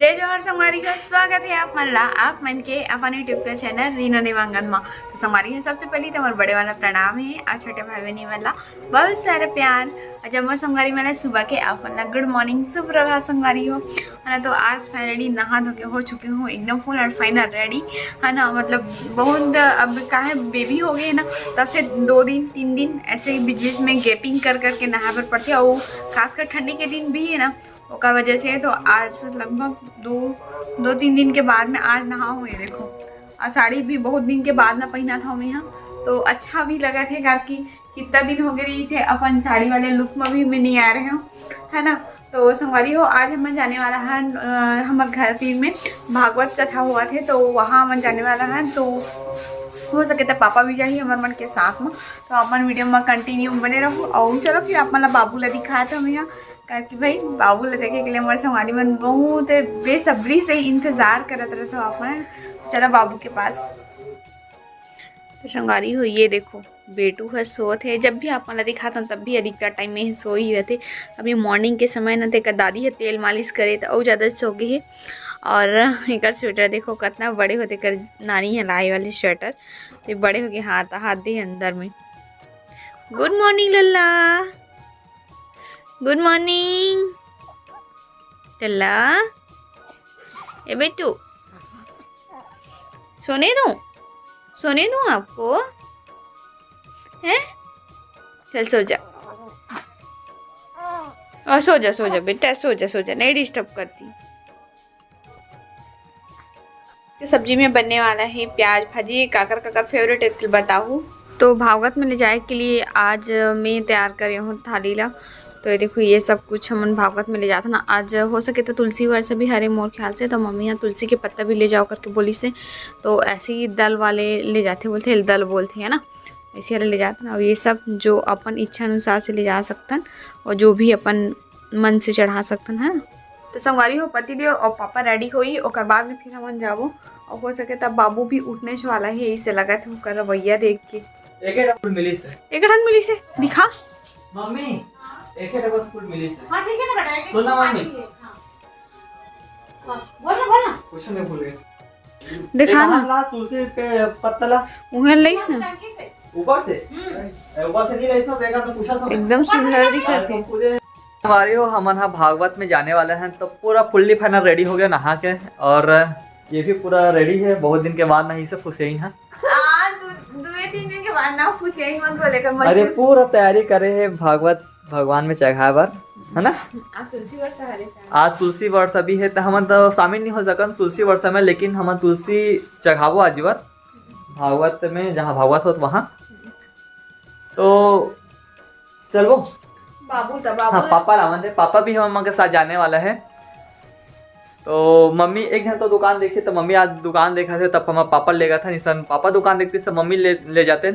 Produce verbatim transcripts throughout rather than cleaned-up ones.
जय जोहार संगवारी हो, स्वागत है आप मन ला, आप मन के अपन YouTube के चैनल रीना नेवांगन मा। तो संगवारी हो, सबसे पहले तो हमारे बड़े वाला प्रणाम है और छोटे भाई बहनी मन ला बहुत सारा प्यार। और जब मैं संगवारी मन ला सुबह के आप मन ला गुड मॉर्निंग, सुप्रभात संगवारी हो, है ना। तो आज फाइनली नहा धो के हो चुकी हूँ एकदम फुल और फाइनल रेडी, है ना। मतलब बहुत अब का है, बेबी हो गई है ना, तब से दो दिन तीन दिन ऐसे ही बीच बीच में गैपिंग कर करके नहा पर पड़ती है। और खासकर ठंडी के दिन भी है ना, ओकर वजह से तो आज लगभग दो दो तीन दिन के बाद में आज नहा हूँ। ये देखो, और साड़ी भी बहुत दिन के बाद ना पहना था मैं यहाँ, तो अच्छा भी लगा थे, क्योंकि कितना दिन हो गए रही से अपन साड़ी वाले लुक में भी मैं नहीं आ रहे हूँ, है ना। तो संगवारी हो, आज हमन जाने वाला है अ, हमर घर तीर में भागवत कथा हुआ थे, तो वहाँ हमन जाने वाला है। तो हो सके तो पापा भी जाही हमर मन के साथ में, तो अपन वीडियो में कंटिन्यू बने रहो। और चलो फिर आप मन ला बाबू ला दिखात हूँ यहाँ, क्योंकि भाई बाबू ला देखे के लिए हमारे संगवारी मन बहुत बेसब्री से इंतजार करत रहते हो आप मन। चलो बाबू के पास। तो संगवारी हो, ये देखो, बेटू ह सोत है। जब भी आप मन ला दिखात हूँ तब भी अधिकतर टाइम में सो ही रहते। अभी मॉर्निंग के समय न, तेकर दादी ह तेल मालिश करे त अउ ज्यादा सो गे हे। और एकर स्वेटर देखो कितना बड़े होते, एकर नानी ह लाए वाले स्वेटर, तो बड़े हो गए, हाथ हाथ दे अंदर में। गुड मॉर्निंग लल्ला, गुड मॉर्निंग लल्ला। ए बेटू, सोने दूं, सोने दूं आपको, हैं? चल सो जा, और सो जा, सो जा बेटा, सो जा, सो जा, नहीं डिस्टर्ब करती। तो सब्जी में बनने वाला है प्याज भाजी। काकर काकर फेवरेट है, तो बताओ। तो भागवत में ले जाए के लिए आज मैं तैयार करे हूँ थाली ला। तो ये देखो, ये सब कुछ हमन भागवत में ले जाथन। आज हो सके तो तुलसी वर्षा भी हरे मोर ख्याल से, तो मम्मी यहाँ तुलसी के पत्ता भी ले जाओ करके बोली से। तो ऐसे ही दल वाले ले जाते, बोलते दल बोलते हैं ना, ऐसे वाले ले जाथन। और ये सब जो अपन इच्छा अनुसार से ले जा सकथन और जो भी अपन मन से चढ़ा सकथन, है ना। तो संगवारी हो, पति देव और पापा रेडी होई, ओकर बाद में फिर हमन जाबो। और हो सके तब बाबू भी उठने वाला है, इसे लगा थे ओकर रवैया देख के। एक एक फूल मिली से। एक ठन मिली से दिखा। मम्मी, एक एक बस फूल मिली से। हाँ, ठीक है ना बेटा, एक एक सुन ना फूल मम्मी। खाली है, हाँ। हाँ, बोल ना, बोल ना। कुछ नहीं भूल गए। देखा ना। ला तुलसी पे पत्ता ला। उहे लइस ना। टंकी से। ऊपर से? हम्म। ए, ऊपर से नहीं लइस ना, देखा तो पूछा था। एकदम सुंदर दिखत है। पूरे हमारे हो, हमन हा भागवत में जाने वाले हैं, तो पूरा फुल्ली फाइनल रेडी हो गया नहा के, और ये भी पूरा रेडी है, बहुत दिन के बाद नहीं से फुसेइन है। आज दो, दो तीन दिन के बाद ना फुसेइन मत बोले कर, मत अरे बोल। पूरा तैयारी करे है भागवत भगवान में चढ़ाए बर, है ना? आज तुलसी वर्षा हरे साहब। आज तुलसी वर्षा भी है, तो हमन तो शामिल नहीं हो सकन तुलसी वर्षा में, लेकिन हमन तुलसी चढ़ाबो आज बर भागवत में, जहाँ भागवत होत वहाँ। तो चलबो। बाबू तो बाबू हाँ, ला- पापा लावन दे, पापा भी हम के साथ जाने वाला है। तो मम्मी एक घंटा दुकान देखी, तो मम्मी आज दुकान देखा थे, तब हम पापा ले गए थे निशन। पापा दुकान देखते से मम्मी ले, ले जाते,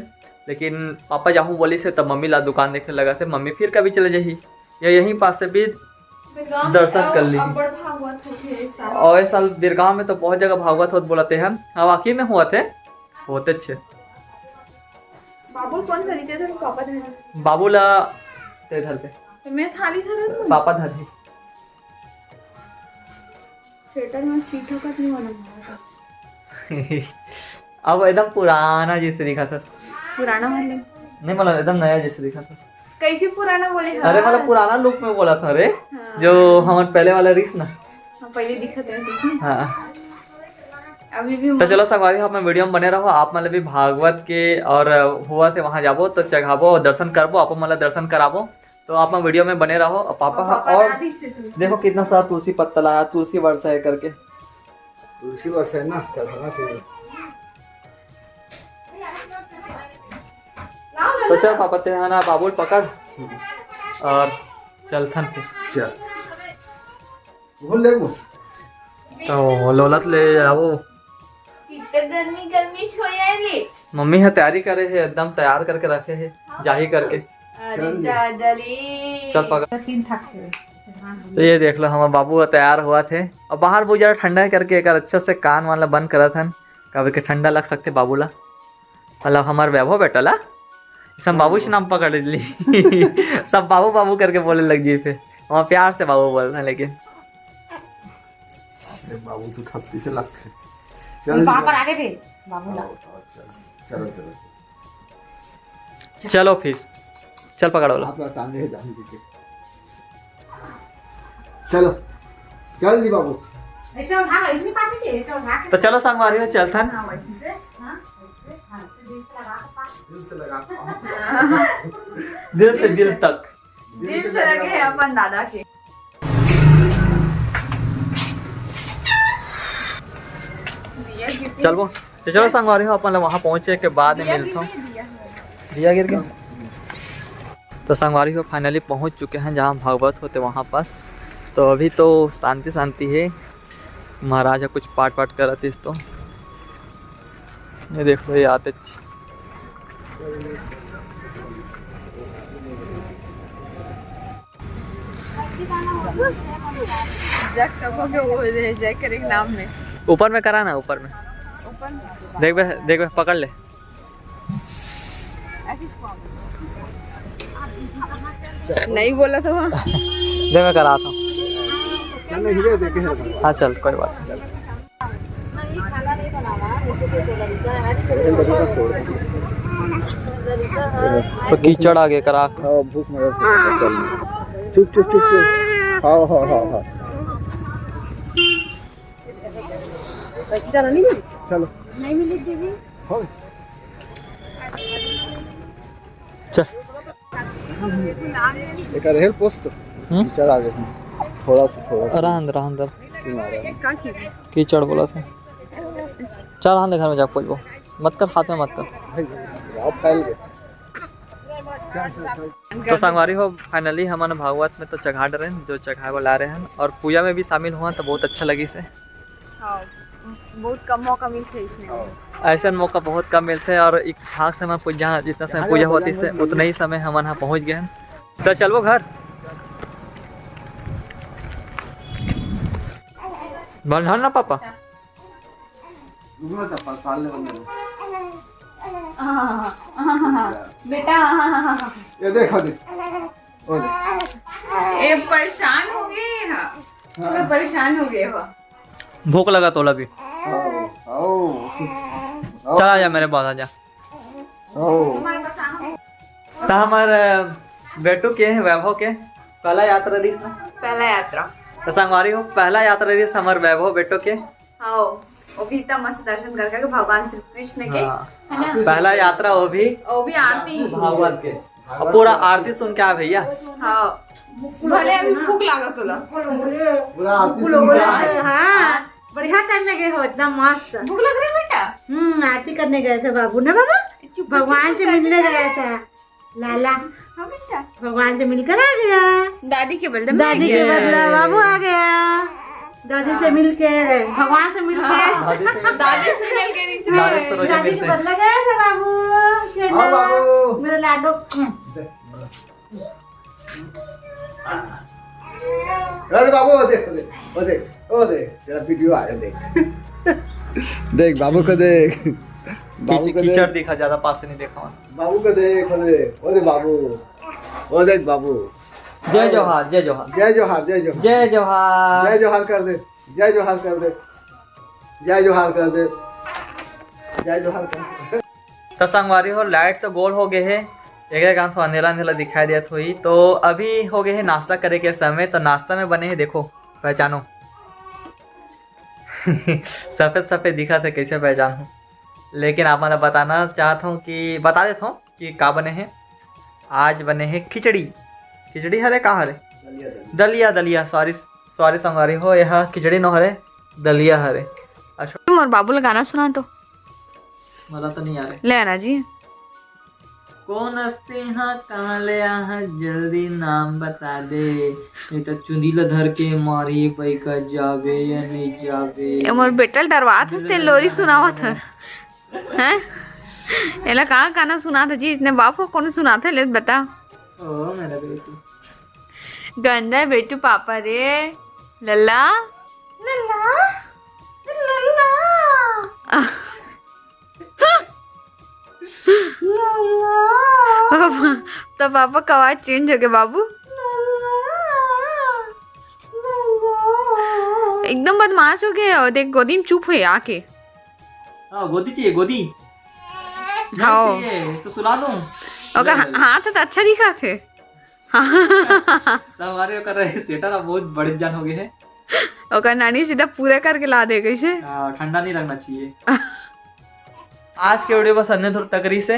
लेकिन पापा जाहूँ बोली से, तब मम्मी ला दुकान देखे लगा थे। मम्मी फिर कभी चले जाही, या यहीं पास से भी दुर्गा में दर्शन तो कर ली। अब्बड़ भागवत होथे इस साल। और इस साल बिरगांव में तो बहुत जगह भागवत होत बोलते हैं। हाँ, वाकई में हुआ थे, होते अच्छे। बाबू कौन खरीदे थे, पापा थे? बाबू ला ते धर के। तो मैं थाली धर रही हूँ। पापा धर ही। स्वेटर में सीट होकर नहीं बना। अब एकदम पुराना जैसे दिखा था। पुराना वाले। नहीं, मतलब एकदम नया जैसे दिखा था। कैसे पुराना बोले? अरे, मतलब हाँ। पुराना लुक में बोला था रे, हाँ। जो हमर पहले वाला रीस ना। हाँ, पहले दिखत रहे थे इसमें। हाँ। अभी भी तो मन- चलो संगवारी, आप मन वीडियो में बने रहो। आप मन भी भागवत के और हुआ थे वहाँ जाबो तो चघाबो और दर्शन करबो, आप मन ला दर्शन कराबो। तो आप मन वीडियो में बने रहो। और पापा, और पापा और ला दी से तुलसी। देखो कितना सारा तुलसी पत्ता लाया, तुलसी वर्षा है करके। तुलसी वर्षा है ना, चढ़ाना चाहिए। तो चल पापा, ते है ना बाबुल पकड़ और चल थन पे। चल। भूल ले वो। तो लोलत ले आओ। कितने गर्मी, गर्मी छोया ले। मम्मी है तैयारी करे है, एकदम तैयार करके रखे है, जाही करके। अरे चल। दादा रे। चल पकड़। तीन ठाक है। तो ये देख लो, हमारा बाबू तैयार हुआ थे। अब बाहर बहुत ज्यादा ठंडा है करके एक अच्छा से कान वाला बंद करा था, काबर के ठंडा लग सकते बाबू ला। मतलब हमार वैभव बेटा ला, सब बाबू से नाम पकड़ ली। सब बाबू बाबू करके बोले लग जी, फिर हम प्यार से बाबू बोलते हैं। लेकिन बाबू तो थपकी से लगथे। चल, पापा पर आगे भी बाबू ला। आओ, आओ, चलो, चलो, चलो। चलो फिर, चल पकड़ वाला। आप लोग टांगे जान दीजिए। चलो, चल जी बाबू। ऐसे उठा लो, इसमें पाती के, ऐसे उठा के। तो चलो संगवारी हो, चलथन। हाँ, वैसे से, हाँ, वैसे, हाँ, ऐसे दिल से लगा के पास। दिल से लगा के पास। दिल से दिल तक। दिल से लगे है अपन दादा के। चलबो। तो चलो संगवारी हो, अपन ला वहाँ पहुँचे के बाद में मिलथों। दिया गिर के। तो संगवारी हो, finally पहुँच चुके हैं जहाँ भागवत होते वहाँ पास। तो अभी तो शांति शांति है, महाराज ह कुछ पाठ वाठ करत इस तो। ये देख लो, ये आते च- जग तको के वो दे, जय करे के नाम में। ऊपर में करा ना, ऊपर में। ऊपर में। देख बे, देख बे, पकड़ ले। नहीं बोला तो। दे, मैं कराता हूँ। हाँ चल, कोई बात नहीं। तो कीचड़ आगे करा। हाँ, भूख मरत हे। चल। चुप, चुप, चुप, चुप। हाँ, हाँ, हाँ, हाँ। चलो। हाँ। चल। एक अरे हेल पोस्ट। हम्म? कीचड़ आगे। थोड़ा सा, थोड़ा सा। रहन दे, रहन दे। किनारे। कीचड़ बोला था। चल, रहन दे, घर में जा, कोई वो। मत कर, हाथ में मत कर। भाई, आप फैल गए। तो संगवारी हो, finally हमन भागवत में तो चघा डरेन, जो चघाए बर लाए रहेन, और पूजा में भी शामिल हुआ तो बहुत अच्छा लगिस हे। हाँ, बहुत कम मौका मिलथे इसमें। ऐसन मौका बहुत कम मिलथे, और एक भाग से हमन पूजा, जितना समय पूजा होती से, उतना ही समय हमन हा पहुँच गए हैं। तो चलबो घर। बंधन ना पापा। रुको ना, चप्पल साल ले बंधन। बेटा, ये देखो, देख। ओ देख। ए परेशान हो गए हैं। हाँ। पूरा परेशान हो गए हो। भूख लगा तोला भी। आओ, आओ। आओ। चला जा मेरे पास, आजा। आओ। त हमर, अ, बेटू के, वैभव के पहला यात्रा रहिस ना? पहला यात्रा। त संगवारी हो, पहला यात्रा रहिस हमर वैभव बेटू के। हाँ, वो भी इतना मस्त दर्शन करके भगवान श्री कृष्ण के, हाँ। है ना? पहला यात्रा वो भी, वो भी आरती। भागवत के। अब पूरा आरती सुन के आ भैया। हाँ, भले अभी भूख लागत होला। पूरा आरती सुन के आ। हाँ, बढ़िया टाइम में गए हो, एकदम मस्त। भूख लग रही है बेटा? हम्म, आरती करने गए थे बाबू ना बाबा, चुप, भगवान चुप, से चुप, मिलने चुप। गया था लाला। हाँ बेटा। भगवान से मिलकर आ गया। दादी के बदले में दादी आ के गया। बदला बाबू आ गया। दादी से हाँ। मिलके, भगवान से मिलके। हाँ। दादी से मिलके नहीं से दादी से तो रोज दादी के मिलते हैं। बदला गया था बाबू। खेलना। हाँ बाबू। मेरा लाडो। अरे बाबू, वो देख, वो देख, वो देख, वो देख, तेरा वीडियो आ गया, देख। देख बाबू को देख। बाबू कीच-, को देख। कीचड़ दिखा, ज्यादा पास से नहीं देखा। बाबू को देख, वो देख, वो देख बाबू, वो देख बाबू। जय जोहार, जय जोहार। जय जोहार, जय जोहार। जय जोहार। जय जोहार कर दे, जय जोहार कर दे, जय जोहार कर दे, जय जोहार कर दे। त संगवारी हो, लाइट तो गोल हो गए हे, एक एक आंथ अंधेरा अंधेरा दिखाई देत होही। तो अभी हो गए हे नाश्ता करे के समय। तो नाश्ता में बने हे, देखो, पहचानो। सफेद सफेद दिखत हे, कैसे पहचानहूँ? लेकिन आप मन ला बताना चाहत हूँ कि बता देत हूँ कि का बने हे। आज बने हे खिचड़ी। खिचड़ी हरे का हरे? दलिया, दलिया। दलिया, दलिया, सॉरी, सॉरी संगवारी हो, यह खिचड़ी नो हरे, दलिया हरे। अच्छा। मोर बाबू ला गाना सुना तो। मोला तो नहीं आ रहे। ले ना जी। कौन हस्ती हाँ, कहाँ ले आहा, जल्दी नाम बता दे, नहीं तो चुंदी ला धर के मारी पई का जाबे या नहीं जाबे। ए मोर बेटा ल डरवात हस, ते लोरी सुनावत हस। हैं? एला कहाँ गाना सुनात हे जी? इसने बाप को कौन सुनात हे, ले बता। ओ मेरा बेटू। गंदा बेटू पापा रे। लल्ला। लल्ला। लल्ला। लल्ला। पापा, तो पापा का आवाज चेंज हो गया बाबू। लल्ला। लल्ला। एकदम बदमाश हो गए हो, देख गोदी में चुप हुए आके। हाँ, गोदी चाहिए, गोदी। हाँ। चाहिए तो सुला दूं। ओकर हा- हाथ तो अच्छा दिखा थे। सब हमारे ओकर स्वेटर अब बहुत बड़े जान हो गए हैं। ओकर नानी सीधा पूरा करके ला दे कैसे। हाँ, ठंडा नहीं लगना चाहिए। आज के वीडियो बस अन्य दूर तकरी से।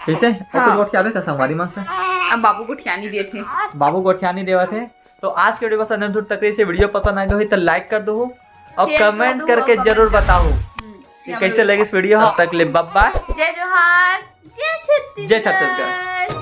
कैसे? ऐसे हाँ। गोठियाबे का संगवारी मन से। अब बाबू गोठियानी दिए थे। बाबू गोठियानी देवा थे। तो आज के वीडियो बस अन्य दूर तकरी से। वीडियो पसंद आ गई तो लाइक कर दो और Share कर कमेंट दो करके और जरूर comment बताओ हम्म, कि कैसे लगे इस वीडियो। तब तक ले बाय बाय। जय जोहार, जय छत्तीसगढ़। जय छत्तीसगढ़।